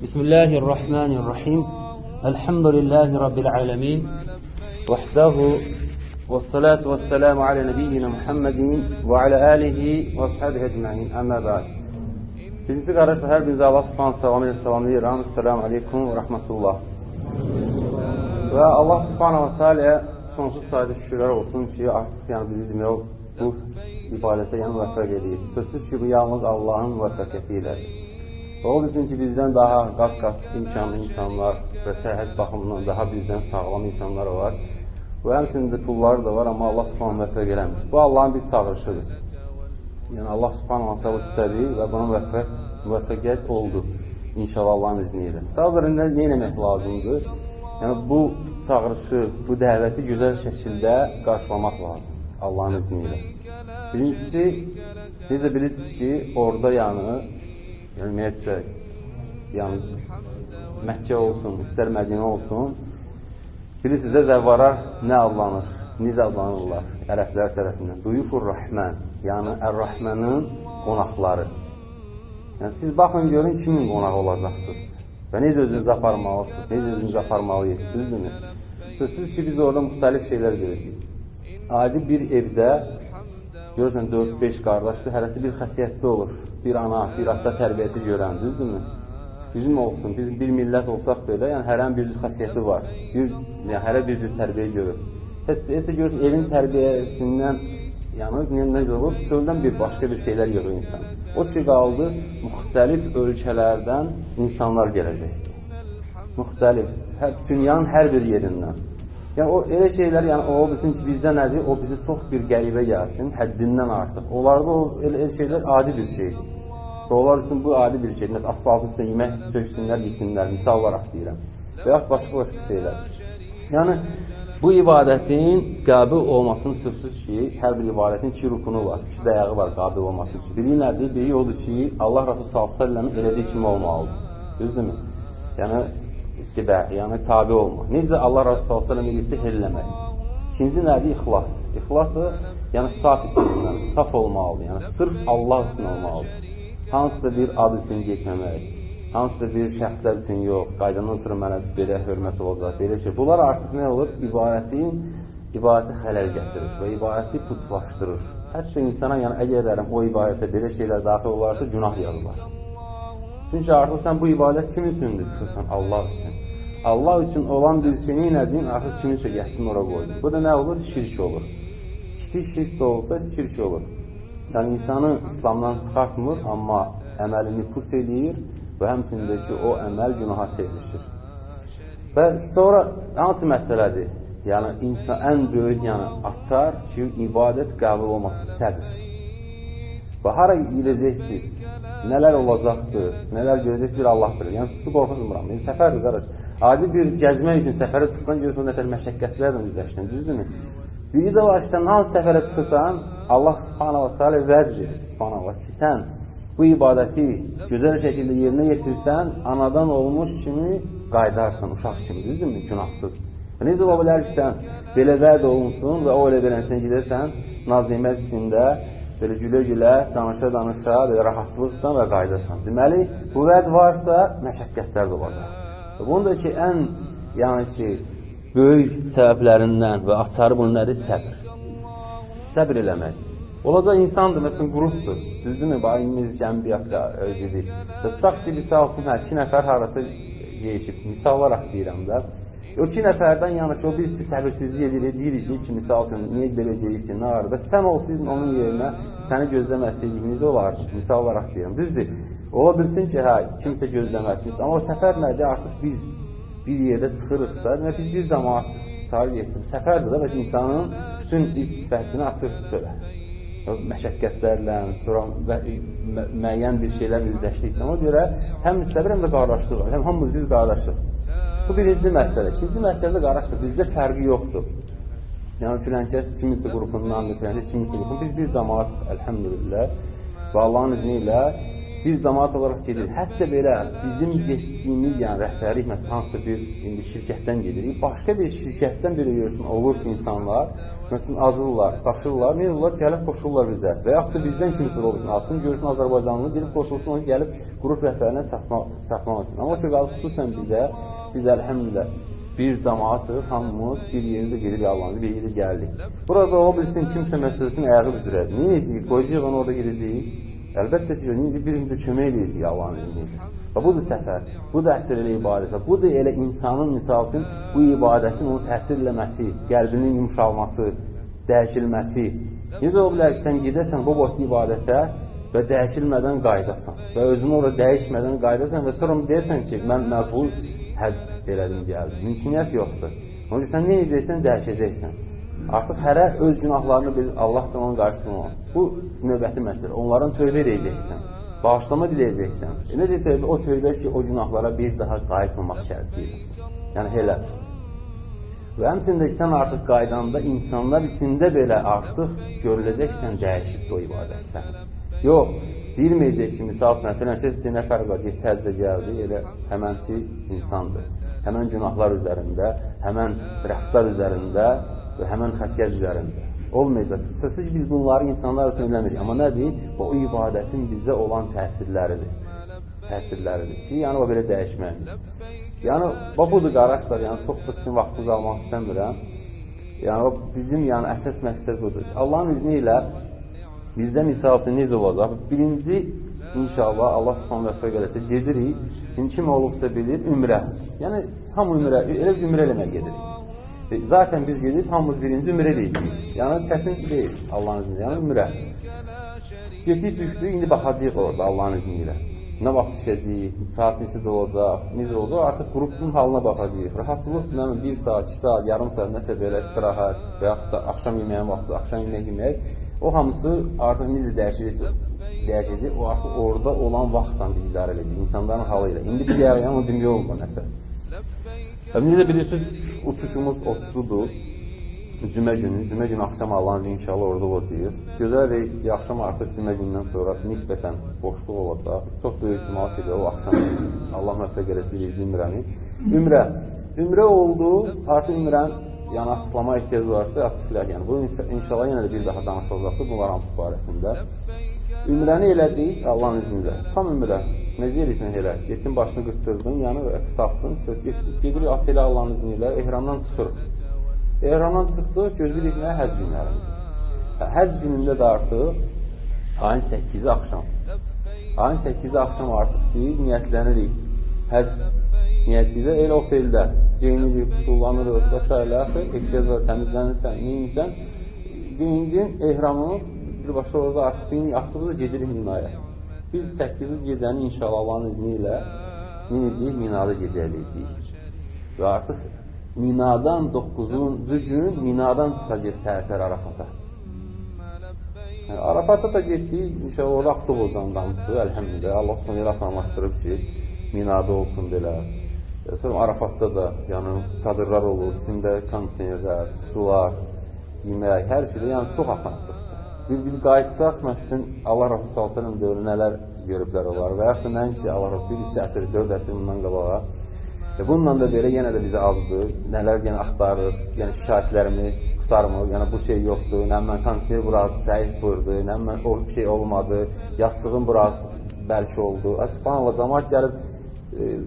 Bismillahirrahmanirrahim. Elhamdülillahi Rabbil alemin. Vahdehu ve salatu ve selamu ala nebiyyina Muhammedin ve ala alihi ve ashabihi ecmain. Əmmə bə'd. Birincisi qardaşlar, hər birinizə Allah Subhanahu salamı ilə salamlayıram. Esselamu aleykum və rəhmətullah. Və Allah Subhanahu ve Teala'ya sonsuz sayda şükürlər olsun ki, artıq yəni bizi demək bu ibadətə yəni müvəffəq edib. Sözsüz ki, bu yalnız Allahın müvəffəqiyyəti ilədir. Və o bilsin ki, bizdən daha qat-qat imkanlı insanlar və səhhət baxımından daha bizdən sağlam insanlar var. Və həmçinin də pulları da var, amma Allah Subhanahu müvəffəq eləmir. Bu Allahın bir çağırışıdır. Yəni Allah Subhanahu taala istədi və buna müvəffəqiyyət oldu. İnşallah Allahın izni ilə. Sadəcə nə etmək lazımdır? Yəni bu çağırışı, bu dəvəti gözəl şəkildə qarşılamaq lazım Allahın izni ilə. Birincisi, necə bilirsiniz ki, orada yəni ümumiyyətcə, yəni Məkkə olsun, istər Mədinə olsun, bilirsiniz də zəvvarar nə adlanır, necə adlanırlar ərəblər tərəfindən? Duyufur Rəhmən, yəni Ər-Rəhmənin qonaqları. Yəni siz baxın, görün kimin qonağı olacaqsınız və necə özünüzü aparmalısınız, necə özünüzü aparmalıyıq, düzdürmü? Sözsüz ki, biz orada müxtəlif şeylər görəcəyik. Adi bir evdə görürsən 4-5 qardaşdır, hərəsi bir xəsiyyətli olur. Bir ana, bir ata tərbiyəsi görən, düzdürmü? Bizim olsun, biz bir millət olsaq belə, yəni hərənin bir cür xəsiyyəti var. Yəni hərə bir cür tərbiyə görür. Hətta görürsən evin tərbiyəsindən, yəni necə olur, çöldən bir başqa bir şeylər yığır insan. O ki qaldı, müxtəlif ölkələrdən insanlar gələcəkdir. Müxtəlif, dünyanın hər bir yerindən. Yəni o elə şeylər, yəni o bilsin ki, bizdə nədir? O bizə çox bir qəribə gəlsin, həddindən artıq. Onlarda o elə şeylər adi bir şeydir. Və onlar üçün bu adi bir şeydir. Məsələn, asfaltın üstünə yemək töksünlər, yesinlər, misal olaraq deyirəm. Və yaxud başqa-başqa şeylər. Yəni bu ibadətin qəbul olmasının sözsüz ki, hər bir ibadətin iki rukunu var, iki dayağı var qəbul olması üçün. Biri nədir? Biri odur ki, Allah Rasulü sallallahu əleyhi və səlləm elədiyi kimi olmalıdır. Düzdürmü? Yəni ittibə, yəni tabi olmaq. Necə Allah Rasulü sallallahu əleyhi və səlləm eləyirsə eləmək. İkinci nədir? İxlas. İxlas da yəni saf sözündən, saf olmalıdır. Yəni sırf Allah üçün olmalıdır. Hansısa bir ad üçün getməmək, hansısa bir şəxslər üçün yox, qaydandan sonra mənə belə hörmət olacaq, belə şey. Bunlar artıq nə olur? İbadəti xələl gətirir və ibadəti puçlaşdırır. Hətta insana, yəni əgər o ibadətə belə şeylər daxil olarsa, günah yazılar. Çünki artıq sən bu ibadət kim üçündür? Çıxırsan Allah üçün. Allah üçün olan bir şeyi nədin? Artıq kiminsə gətdin, ora qoydun. Bu da nə olur? Şirk olur. Kiçik şirk də olsa şirk olur. Yəni insanı İslamdan çıxartmır, amma əməlini puç eləyir və həmçində ki, o əməl günaha çevrilişir. Və sonra hansı məsələdir? Yəni insan ən böyük yəni açar ki, ibadət qəbul olması səbir. Və hara gedəcəksiniz, nələr olacaqdır, nələr görəcəksiniz bir Allah bilir. Yəni sizi qorxuzmuram. Yəni səfərdir qardaş. Adi bir gəzmək üçün səfərə çıxsan görürsən nə tər məşəqqətlərlə üzləşirsən, düzdürmü? Biri də var ki, sən hansı səfərə çıxırsan, Allah Subhanahu ve Teala vəd verir, Subhanallah ki, sən bu ibadəti gözəl şəkildə yerinə yetirsən, anadan olmuş kimi qayıdarsan, uşaq kimi, düzdürmü? Günahsız. Və necə ola bilər ki, sən belə vəd olunsun və o elə belən sən gedəsən, naz-nemət içində, belə gülə-gülə, danışa-danışa, belə rahatçılıqla və qayıdarsan. Deməli, bu vəd varsa, məşəqqətlər də olacaqdır. Və bunun da ki, ən, yəni ki, böyük səbəblərindən və açarı bunun nədir? Səbir. Səbir eləmək. Olacaq insandır, məsələn, qrupdur. Düzdürmü? Bax, indi cəmiyyətdə dedik. Və tutaq ki, misal olsun, hə, 2 nəfər harasa yeyişib. Misal olaraq deyirəm də. O 2 nəfərdən yəni ki, o birisi səbirsizlik edir, deyir ki, misal olsun, niyə belə geyik ki, nə var? Və sən olsaydın onun yerinə səni gözləməsəydik, necə olardı? Misal olaraq deyirəm. Düzdür? Ola bilsin ki, hə, kimsə gözləməzmiş. Amma o səfər nədir? Artıq biz bir yerdə çıxırıqsa, demək biz bir cəmaat tarif etdim. Səfərdir də, bəs insanın bütün iç sifətini açır çölə. Məşəqqətlərlə, sonra müəyyən bir şeylərlə üzləşdiksə, ona görə həm səbir, həm də qardaşlıq var. Həm hamımız biz qardaşıq. Bu birinci məsələ. İkinci məsələ də qardaşlıq. Bizdə fərqi yoxdur. Yəni filankəs kiminsə qrupundandır, filankəs kiminsə qrupundan. Biz bir cəmaatıq, əlhəmdülillah. Və Allahın izni ilə Biz cəmaat olaraq gedirik. Hətta belə bizim getdiyimiz, yəni rəhbərlik məsələn hansısa bir indi şirkətdən gedirik. Başqa bir şirkətdən belə görürsün, olur ki, insanlar məsələn azırlar, saşırlar, nə olurlar, gəlib qoşulurlar bizə. Və yaxud da bizdən kimsə olsun, alsın, görürsün Azərbaycanlı, gedib qoşulsun, onu gəlib qrup rəhbərinə çatmaq üçün. Amma o ki, qalır xüsusən bizə, biz əlhəmdülillah bir cəmaatıq, hamımız bir yerdə gedirik Allah'ın, bir yerdə gəlirik. Burada ola bilsin kimsə məsələsinin ayağı büdürədir. Nə edəcəyik? Qoyacağıq onu orada gedəcəyik. Əlbəttə ki, necə bir-birimizə kömək eləyəcəyik Allahın izni ilə. Və budur səfər, bu da əsr elə ibadət, bu da elə insanın misal üçün bu ibadətin onu təsir eləməsi, qəlbinin yumşalması, dəyişilməsi. Necə ola bilər ki, sən gedəsən bu boyda ibadətə və dəyişilmədən qayıdasan və özünü orada dəyişmədən qayıdasan və sonra deyəsən ki, mən məqbul həcc elədim, gəldim. Mümküniyyət yoxdur. Onun üçün sən nə edəcəksən, dəyişəcəksən. Artıq hərə öz günahlarını bilir, Allah da onun qarşısında olan. Bu növbəti məsələ. Onların tövbə edəcəksən, bağışlama diləyəcəksən. Necə tövbə? O tövbə ki, o günahlara bir daha qayıtmamaq şərti ilə. Yəni elə. Və həmçinin də ki, sən artıq qaydanda insanlar içində belə artıq görüləcəksən, dəyişibdir o ibadət sən. Yox, deyilməyəcək ki, misal üçün, filan kəs nə fərq var, getdi həccə gəldi, elə həmənki insandır. Həmən günahlar üzərində, həmən rəftar üzərində və həmən xəsiyyət üzərində. Olmayacaq. Sözsüz ki, biz bunları insanlar üçün eləmirik. Amma nədir? O ibadətin bizə olan təsirləridir. Təsirləridir ki, yəni o belə dəyişməyimiz. Yəni, budur qardaşlar, yəni çox da sizin vaxtınızı almaq istəmirəm. Yəni, bizim yəni, əsas məqsəd budur. Allahın izni ilə bizdə misal üçün necə olacaq? Birinci, inşallah, Allah subhanahu və təala gedirik. İndi kim olubsa bilir, ümrə. Yəni, hamı ümrə, elə biz ümrə eləməyə gedirik. Zaten biz gedib hamımız birinci ümrə eləyəcəyik. Yəni, çətin deyil Allahın izni ilə, yəni ümrə. Getdik, düşdük, indi baxacağıq orada Allahın izni ilə. Nə vaxt düşəcəyik, saat neçədə olacaq, necə olacaq, artıq qrupun halına baxacağıq. Rahatçılıqdır, nə bilim, 1 saat, 2 saat, yarım saat, nəsə belə istirahət və yaxud da axşam yeməyin vaxtı, axşam yemək yemək. O hamısı artıq necə dəyişəcək, o artıq orada olan vaxtdan biz idarə edəcəyik, insanların halı ilə. İndi bir dəqiqə, yəni, onu demək olmur nəsə. Necə bilirsiniz, uçuşumuz 30-udur, cümə günü, cümə günü axşam Allahın izni inşallah orada olacağıq. Gözəl reisdir, axşam artıq cümə gündən sonra nisbətən boşluq olacaq. Çox böyük ehtimal ki, o axşam Allah müvəffəq eləsin ümrəni. Ümrə, ümrə oldu, artıq ümrənin yəni açıqlama ehtiyacı varsa açıqlayaq. Yəni bu inşallah yenə də bir daha danışılacaqdır bunlar hamısı barəsində. Ümrəni elədik Allahın izni ilə. Tam ümrə. Necə eləyirsən elə? Getdin başını qırtdırdın, yəni qısaltdın, gedirik otelə Allahın izni ilə, ehramdan çıxırıq. Ehramdan çıxdıq, gözləyirik nə? Həcc günlərimizi. Həcc günündə də artıq ayın 8-i axşam. Ayın 8-i axşam artıq biz niyyətlənirik. Həcc niyyəti ilə elə oteldə geyinirik, qüsullanırıq və s. Ehtiyac var, təmizlənirsən, neyinsən. Geyindin, ehramını birbaşa orada artıq bir avtobusa gedirik Minaya. Biz 8-ci gecəni inşallah Allahın izni ilə nə edəcəyik? Minada gecələyəcəyik. Və artıq Minadan 9-cu gün Minadan çıxacaq səhər-səhər Arafata. Yəni, Arafata da getdik, inşallah orada avtobusdan hamısı, əlhəmdülillah, Allah subhanahu elə asanlaşdırıb ki, Minada olsun belə. Sonra Arafatda da yəni, çadırlar olur, içində kondisionerlər, sular, yemək, hər şeydə yəni, çox asanlıqdır. Bir qayıtsaq, məsələn, Allah Rasulü sallallahu əleyhi və səlləm dövrü nələr görüblər onlar və yaxud da nəinki Allah Rasulü 3 əsr, 4 əsr bundan qabağa. Və bununla da belə yenə də bizə azdır, nələr yenə axtarır, yəni şikayətlərimiz qurtarmır, yəni bu şey yoxdur, nə mən kondisioner burası zəif vurdu, nə mən o şey olmadı, yastığım burası bərk oldu. Subhanallah, cəmaət gəlib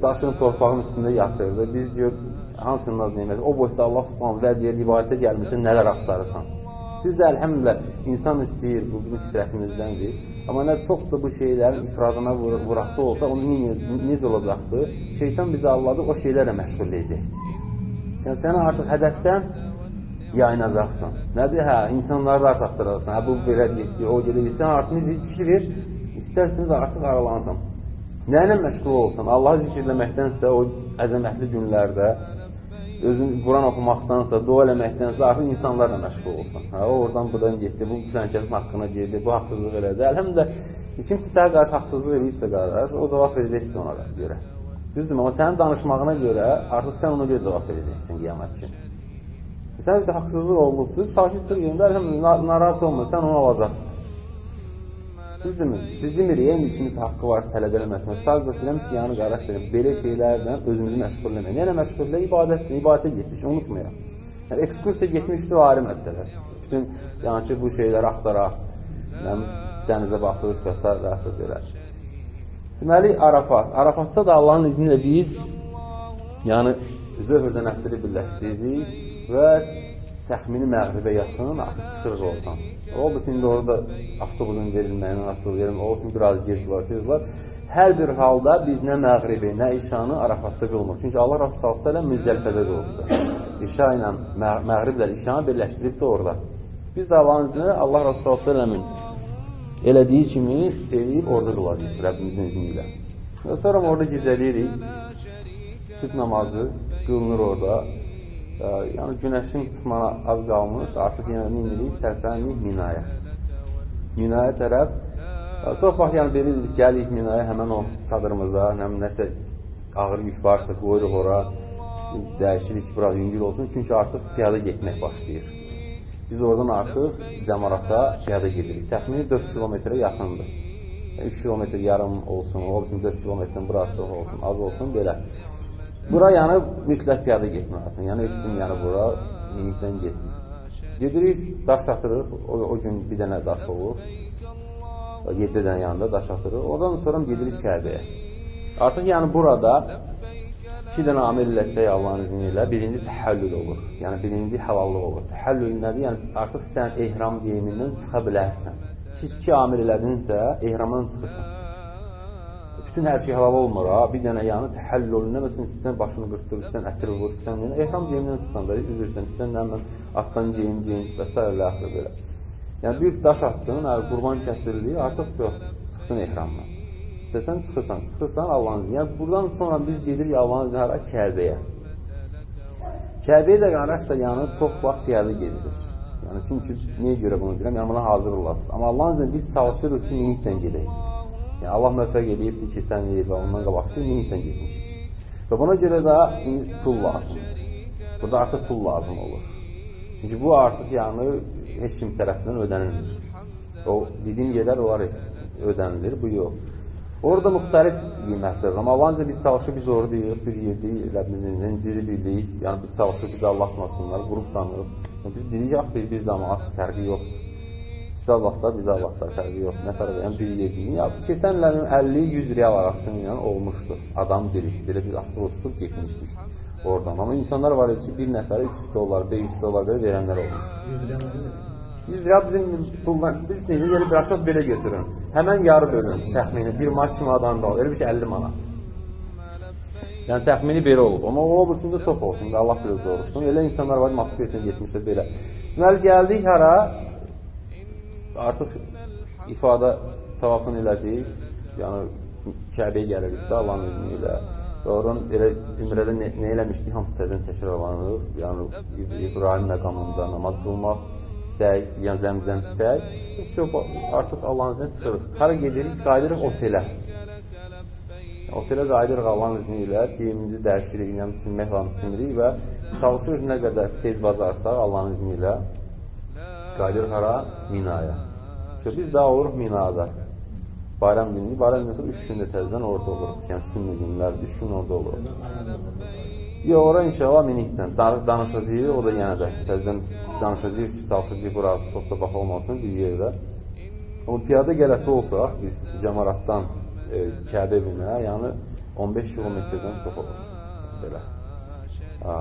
daşın torpağın üstündə yatırdı. Biz diyor, hansının naz neməti, o boyda Allah subhanallah vəd yerdə ibadətə gəlmişsən, nələr axtarırsan. Düzdür, əlhəmdülillah, insan istəyir, bu bizim fitrətimizdəndir. Amma nə çox da bu şeylərin ifradına vurası olsa, onu necə olacaqdır? Şeytan bizi alladı, o şeylərlə məşğul edəcəkdir. Yəni, səni artıq hədəfdən yayınacaqsan. Nədir? Hə, insanları da artıq axtaracaqsan. Hə, bu belə getdi, o gedə getdi. Sən artıq necə fikir ver, istərsiniz artıq aralansan. Nə ilə məşğul olsan, Allahı zikr eləməkdənsə o əzəmətli günlərdə, özün Quran oxumaqdansa, dua eləməkdənsə artıq insanlarla məşğul olsan. Hə, o oradan buradan getdi, bu filan kəsin haqqına girdi, bu haqsızlıq elədi. Əlhəmdülillah, kimsə sənə qarşı haqsızlıq eləyibsə qardaş, o cavab verəcəksin ona görə. Düzdür, amma sənin danışmağına görə artıq sən ona görə cavab verəcəksin qiyamət günü. Sən bir haqsızlıq olubdur, sakit dur yerində, əlhəmdülillah, narahat olma, sən onu alacaqsın. Düzdürmü? Biz demirik, indi ikimiz haqqı var tələb eləməsinə. Sadəcə deyirəm ki, yəni qardaşlarım, belə şeylərlə özümüzü məşğul eləməyək. Nə ilə məşğul eləyək? İbadətlə, ibadətə getmiş, unutmayaq. Yəni, ekskursiya getmişdir, o ayrı məsələ. Bütün, yəni ki, bu şeyləri axtaraq, dənizə baxırıq və s. və belə. Deməli, Arafat. Arafatda da Allahın izni ilə biz, yəni, zöhrdən əsri birləşdirdik və təxmini məğribə yaxın artıq çıxırıq oradan. O, biz indi orada avtobusun verilməyinə asılı verim, olsun biraz gec olar, tez olar. Hər bir halda biz nə məğribi, nə işanı Arafatda qılmırıq. Çünki Allah Rasulü sallallahu əleyhi və səlləm Müzdəlifədə qılıbdır. İşa ilə, məğriblə işanı birləşdirib də orada. Biz də Allahın izni ilə Allah Rasulü sallallahu əleyhi və səlləmin elədiyi kimi eləyib orada qılacaq Rəbbimizin izni ilə. Və sonra orada gecəliyirik. Sübh namazı qılınır orada. Yəni günəşin çıxmana az qalmış, artıq yenə minirik, tərpənirik Minaya. Minaya tərəf, çox vaxt yəni belə dedik, gəlirik Minaya həmən o çadırımıza, nəsə ağır yük varsa qoyuruq ora, dəyişirik, biraz yüngül olsun, çünki artıq piyada getmək başlayır. Biz oradan artıq Cəmarata piyada gedirik. Təxmini 4 kilometrə yaxındır. 3 kilometr yarım olsun, ola bilsin 4 kilometrdən biraz çox olsun, az olsun, belə. Bura yəni mütləq piyada getməlisin. Yəni heç kim yəni bura minikdən getmir. Gedirik, daş atırıq. O gün bir dənə daş olur. 7 dənə yanında daş atırıq. Oradan sonra gedirik Kəbəyə. Artıq yəni burada 2 dənə amil eləsək Allahın izni ilə birinci təhəllül olur. Yəni birinci halallıq olur. Təhəllül nədir? Yəni artıq sən ehram geyimindən çıxa bilərsən. İki amil elədinsə ehramdan çıxırsan. Bütün hər şey halal olmur, ha. Bir dənə yəni təhəllülünə, məsələn, istəsən başını qırtdırır, istəsən ətir vur, istəsən, yəni, ehram geyimindən çıxsan da, üzr istəyirəm, istəsən nə mən atdan geyim, geyim və s. belə. Yəni, bir daş atdın, qurban kəsildi, artıq çıxdın ehramdan. İstəsən çıxırsan, çıxırsan Allahın izni. Yəni, buradan sonra biz gedirik Allahın izni hara? Kəbəyə. Kəbəyə də qardaş da yəni, çox vaxt piyada gedilir. Yəni, çünki niyə görə bunu deyirəm? Yəni, buna hazır olasınız. Amma Allahın izni biz çalışırıq ki, miniklə gedək. Yəni, Allah müvəffəq edibdir ki, sən il və ondan qabaqçı miniklə getmişik. Və buna görə də pul lazımdır. Burada artıq pul lazım olur. Çünki bu artıq yəni, heç kim tərəfindən ödənilir. O dediyim yerlər onlar heç ödənilir, bu yox. Orada müxtəlif qiymətlər var. Amma Allahın iznilə biz çalışıb, biz oradayıq, bir yerdəyik, Rəbbimizin diri birliyik. Yəni, biz çalışıb, bizi aldatmasınlar, qrup tanıyıq. Yəni, biz dedik, axı, biz cəmaat fərqi yoxdur. Siz Allahda, biz Allahda fərqi yoxdur. Nə fərqi? Yəni, bir yerdəyik. Ya, keçən illərin 50-100 real arasında yəni, olmuşdu. Adam biri. Belə biz avtobus tutub getmişdik oradan. Amma insanlar var idi ki, bir nəfərə 300 dollar, 500 dollar belə verənlər olmuşdu. 100 real 100 real bizim puldan, biz necə gəlib bir aşağı belə götürün. Həmən yarı bölün təxmini. 1 manat 2 manat adam qalır. Elə bir ki, 50 manat. Yəni təxmini belə olub. Amma o bilsin də çox olsun. Allah bilir doğrusun. Elə insanlar var, Moskvaya getmişlər belə. Deməli, gəldik hara? Artıq ifadə tavafını elədik. Yəni Kəbəyə gəlirik də Allahın izni ilə. Və oradan elə ümrədə nə eləmişdik? Hamısı təzən təkrarlanır. Yəni İbrahim məqamında namaz qılmaq, səy, yəni zəmzəm səy. Artıq Allahın izni ilə çıxırıq. Hara gedirik? Qayıdırıq otelə. Otelə qayıdırıq Allahın izni ilə, geyimimizi dəyişirik, yəni çimmək falan çimirik və çalışırıq nə qədər tez bacarsaq Allahın izni ilə qayıdırıq hara? Minaya. Biz daha oluruq Minada. Bayram günü, bayram günü sonra 3 gündə təzədən orada oluruq. Yəni sünnə günlər, 3 gün orada oluruq. Yox, ora inşallah miniklə danışacağıq, o da yenə də təzədən danışacağıq ki, çalışacağıq burası çox da bax olmasın bir yerdə. Amma piyada gələsi olsaq, biz Cəmaratdan Kəbə evinə, yəni 15 kilometrdən çox olur. Belə. Ha.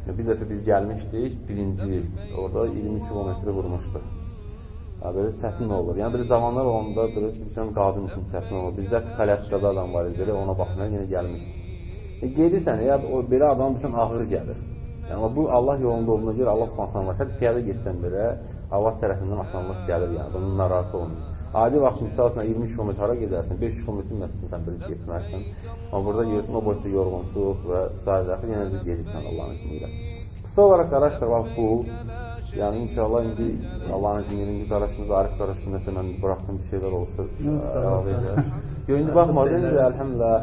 Bir dəfə biz gəlmişdik, birinci il, orada 20 kilometrə vurmuşdu. Ha, belə çətin olur. Yəni belə cavanlar olanda belə bilirsən qadın üçün çətin olur. Bizdə kolyaskada adam var idi, belə ona baxmayaraq yenə gəlmişdik. Gedirsən, ya o belə adam bilirsən ağır gəlir. Yəni bu Allah yolunda olduğuna görə Allah asanlaşır. Piyada getsən belə Allah tərəfindən asanlıq gəlir, yəni bunun narahat olmuyor. Adi vaxt misal üçün 20 kilometr hara gedərsən, 5 kilometr məsələn sən belə getməzsən. Amma burada gelirsən o boyutda yorğunçuluq və sair yenə də gedirsən Allahın izni ilə. Qısa olaraq qardaşlar, bax bu, yəni inşallah indi Allahın izni ilə indi qardaşımız Arif qardaşım məsələn mən buraxdığım bir şeylər olsa əlavə edər. Yox, indi baxmadım, indi əlhəmdülillah.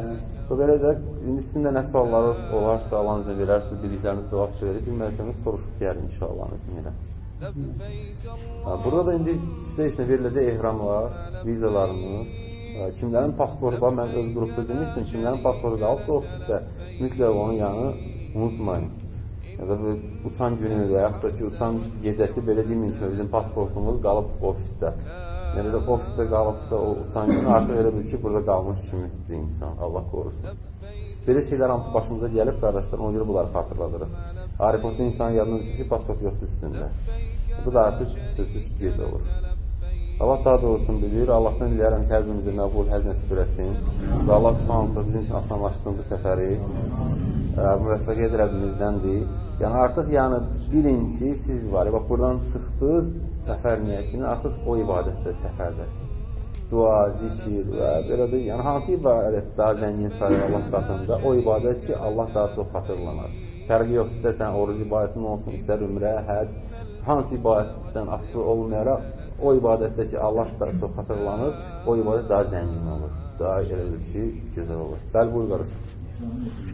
Və belə də indi sizin də nə suallarınız olarsa Allahın izni ilə verərsiniz, bildikləriniz cavab verir, bilmədikləriniz soruşub deyər inşallah Allahın izni ilə. Burada da indi üstə veriləcək ehramlar, vizalarımız, kimlərin pasportu var, mən öz qrupda demişdim, kimlərin pasportu qalıbsa ofisdə, mütləq onun yanı unutmayın. Ya da uçan günü və yaxud da ki, uçan gecəsi belə deməyin ki, bizim pasportumuz qalıb ofisdə. Yəni elə ofisdə qalıbsa o uçan günü artıq elə bil ki, burada qalmış kimidir insan, Allah qorusun. Belə şeylər hamısı başımıza gəlib, qardaşlar, ona görə bunları xatırladırıq. Aeroportda insanın yadına düşür ki, pasport yoxdur üstündə. Bu da artıq sözsüz gec olur. Allah daha doğrusunu bilir. Allahdan diləyirəm ki, hər birimizə məqbul həc nəsib eləsin və Allah Subhanahu bizim üçün asanlaşdırsın bu səfəri. Müvəffəqiyyət Rəbbimizdəndir. Yəni artıq bilin ki, siz var. Bax buradan çıxdınız səfər niyyətini, artıq o ibadətdə səfərdəsiniz. Dua, zikir və belədir. Yəni hansı ibadət daha zəngin sayılır Allah qatında, o ibadət ki, Allah daha çox xatırlanar. Fərqi yox, istərsən oruc ibadətin olsun, istər ümrə, həc, hansı ibadətdən asılı olmayaraq o ibadətdə ki, Allah daha çox xatırlanır, o ibadət daha zəngin olur, daha elə bil ki, gözəl olur. Bəli, buyur qardaşım.